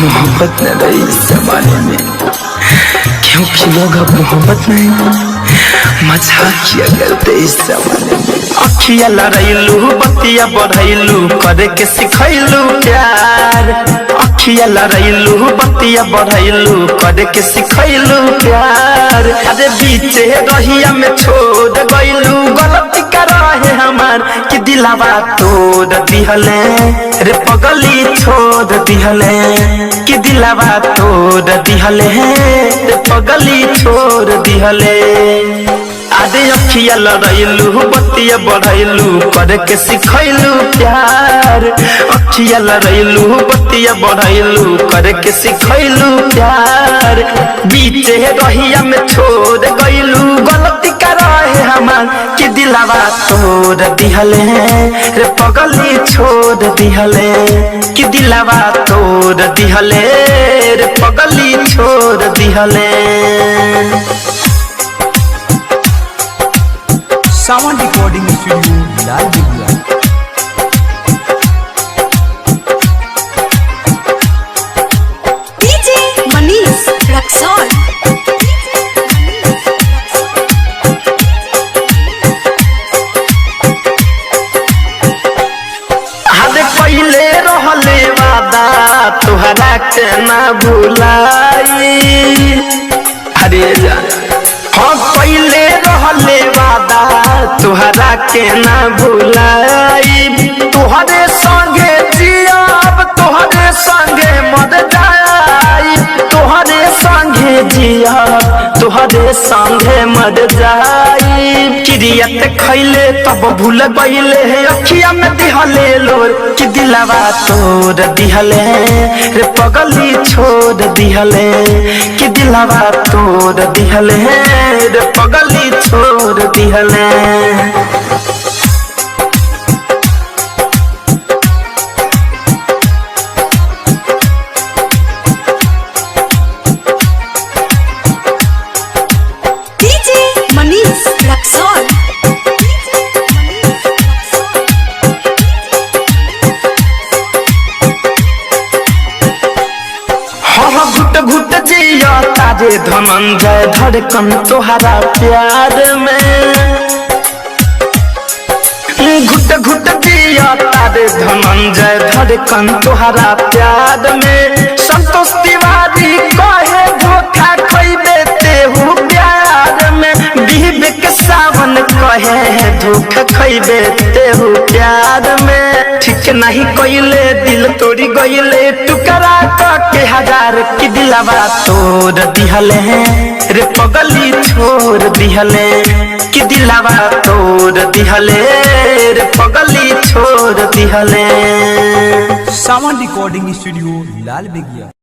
मोहब्बत न रही इस जमाने में, क्योंकि लोग अब मोहब्बत नहीं मजाक किया करते इस जमाने में। अखिया लड़ैलू बतिया बढ़ैलू करे के सिखैलू प्यार। अखिया लड़ैलू बतिया बढ़ैलू करे के सिखैलू प्यार। अरे बीचे रहिया में छोड़ गइलू, गलती रहे हमार कि दिलावा तोड़ दिहले रे पगली छोड़ दिहले। कि दिलावा तोड़ दिहले रे पगली छोड़ दिहले। अरे अखिया लड़ैलू बतिया बढ़ैलू करे के सिखैलू प्यार। अखिया लड़ैलू बतिया बढ़ैलू करे के सिखैलू प्यार। बीचे रहिया में छोड़ गइलू, गलती रहे हमार कि दिलावा तोड़ दिहले रे पगली छोड़ दिहले। कि दिलावा तोड़ दिहले रे पगली छोड़ दिहले। Sawan recording studio Lal Beguia. DJ Manish Raxaul. अरे पहले रहले वादा तुहरा के ना भुलाई। अरे जा हाँ पहले रहले वादा तुहरा के ना भुलाई। तुहरे संगे जियाब तुहरे संगे मर जाई। तुहरे संगे जियाब तुहरे संगे मर जाई। क्रियत खैले तब भूल गइले अखिया में दिहले लोर। कि दिलावा तोड़ दिहले रे पगली छोड़ दिहले। कि दिलावा तोड़ दिहले रे पगली छोड़ दिहले। डीजे मनीष रक्सौल। हाँ घुट घुट जिया तारे धनंजय धड़कन तोहरा प्यार में। घुट घुट जिया तारे धनंजय धड़कन तोहरा प्यार में। संतोष तिवारी कहे धोखा खइबे तेहू प्यार में। विवेक सावन कहे धोखा खइबे तेहू प्यार में। ठीक नहीं कइले दिल तोड़ी गइले टुकड़ा के हजार। कि दिलावा तोड़ दिहले रे पगली छोड़ दिहले। कि दिलावा तोड़ दिहले रे पगली छोड़ दिहले। Sawan recording studio Lal Beguia.